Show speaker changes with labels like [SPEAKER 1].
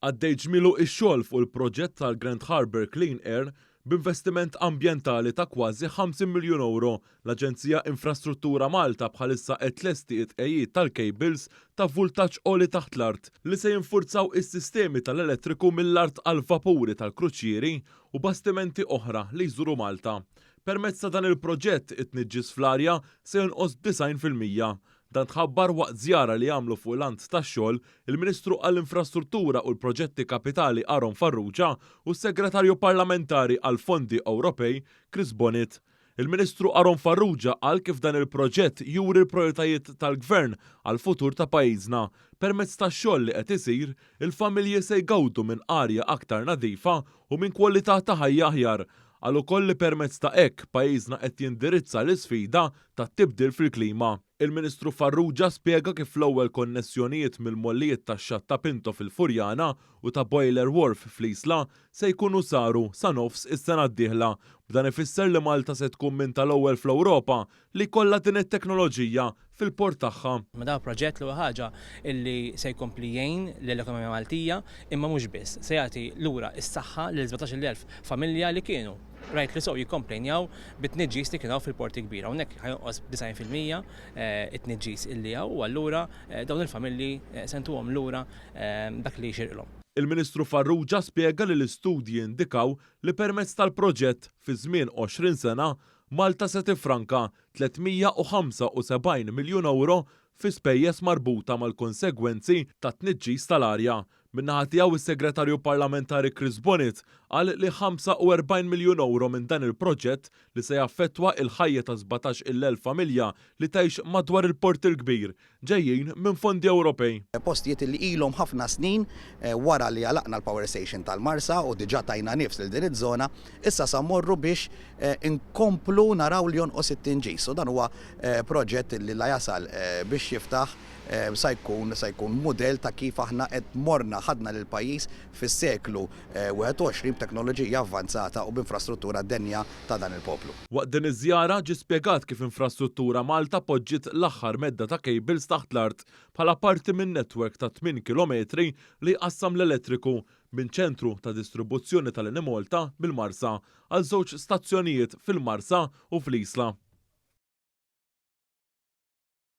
[SPEAKER 1] Għaddej ġmielu x-xogħol fuq il-proġett tal-Grand Harbour Clean Air b'investiment ambjentali ta' kważi 50 miljun ewro. L-Aġenzija Infrastruttura Malta bħalissa qed tlesti t-tqegħid tal-cables ta' vultaġġ għoli taħt l-art li se jinfurzaw is-sistemi tal-elettriku mill-art għall-vapuri tal-kruċieri u bastimenti oħra li jżuru Malta. Permezz ta' dan il-proġett, it-tniġġis fl-arja se jonqos b'90%. Dan tħabbar waqt żjara li għamlu fuq lant tax-xogħol il-Ministru għall-Infrastruttura u l-Proġetti Kapitali Aaron Farrugia u s-Segretarju Parlamentari għall-Fondi Ewropej Chris Bonett. Il-Ministru Aaron Farrugia qal kif dan il-proġett juri l-prijoritajiet tal-Gvern għall-futur ta' pajjiżna. Permezz tax-xogħol li qed isir, il-familji se jgawdu minn arja aktar nadifa u minn kwalità ta' ħajja aħjar. Qal ukoll li permezz ta' hekk pajjiżna qed jindirizza l-isfida tat-tibdil fil-klima. Il-Ministru Farrugia spjega kif l-ewwel konnessjonijiet mill-mollijiet tax-Xatt ta' Pinto fil-Furjana u ta' Boiler Wharf fl-Isla se jkunu saru sa nofs is-sena d-dieħla. B'dan ifisser li Malta se tkun minn tal-ewwel fl-Ewropa li jkollha din it-teknoloġija fil-port tagħha.
[SPEAKER 2] Imma dan proġett li huwa ħaġa li se jkompli jgħin lill-ekonomija Maltija, imma mhux biss, se jagħti lura s-saħħa lil 17,000 familja li kienu, rightly so, jikkomplejnjaw bit-tniġġis li kien hawn fil-Port il-Kbir. Hawnhekk ħa jonqos b'90% it-tniġġis illi hawn u allura dawn il-familji se ntuhom lura dak li jixirqilhom.
[SPEAKER 1] Il-Ministru Farrugia spjega li l-istudji indikaw li permezz tal-proġett, fi żmien 20 sena, Malta se tiffranka 375 miljun ewro fi spejjeż marbuta mal-konsegwenzi tat-tniġġis tal-arja. Min-naħa tiegħu is-Segretarju Parlamentari Chris Bonett qal li 45 miljun ewro minn dan il-proġett li se jaffettwa il-ħajja ta' 17,000 familja li tgħix madwar il-Port il-Kbir ġejjin minn fondi Ewropej.
[SPEAKER 3] Postijiet li ilhom ħafna snin wara li għalaqna l-power station tal-Marsa u diġà tajna nifs lil din iż-żona, issa sa mmorru biex inkomplu naraw li jonqos it-tinġis. U dan huwa proġett li la jasal biex jiftaħ sa jkun sa jkun mudell ta' kif aħna qed morna ħadna lill-pajjiż fis-seklu 21 b'teknoloġija avvanzata u b'infrastruttura denja ta' dan il-poplu.
[SPEAKER 1] Waqt din iż-żjara ġie spjegat kif Infrastruttura Malta poġġiet l-aħħar medda ta' cables taħt l-art bħala parti minn network ta' tmien kilometri li jqassam l-elettriku minn ċentru ta' distribuzzjoni tal-Enemalta bil-Marsa għal żewġ stazzjonijiet fil-Marsa u fl-Isla.